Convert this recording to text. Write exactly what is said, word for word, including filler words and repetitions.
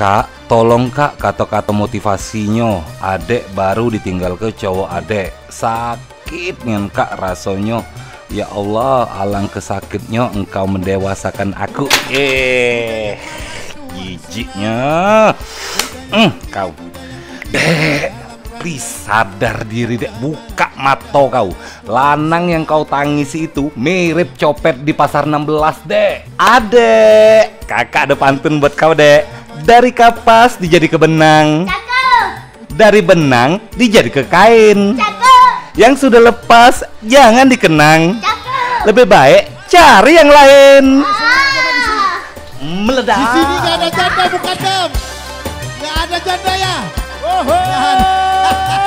Kak, tolong Kak, kato-kato motivasinyo. Adek baru ditinggalke cowok adek. Sakit nian Kak rasonyo. Ya Allah, alangke sakitnyo engkau mendewasakan aku. Eh, jijiknyo. Hmm, kau. Dek, please sadar diri, Dek. Buka mato kau. Lanang yang kau tangisi itu mirip copet di Pasar enam belas, Dek. Adek, kakak ada pantun buat kau, Dek. Dari kapas dijadike benang. Cakep. Dari benang dijadike kain. Cakep. Yang sudah lepas jangan dikenang. Cakep. Lebih baik cari yang lain. Ah. Meledak. Di sini gak ada janda, bukan dem. Gak ada janda ya. Oho. Jangan.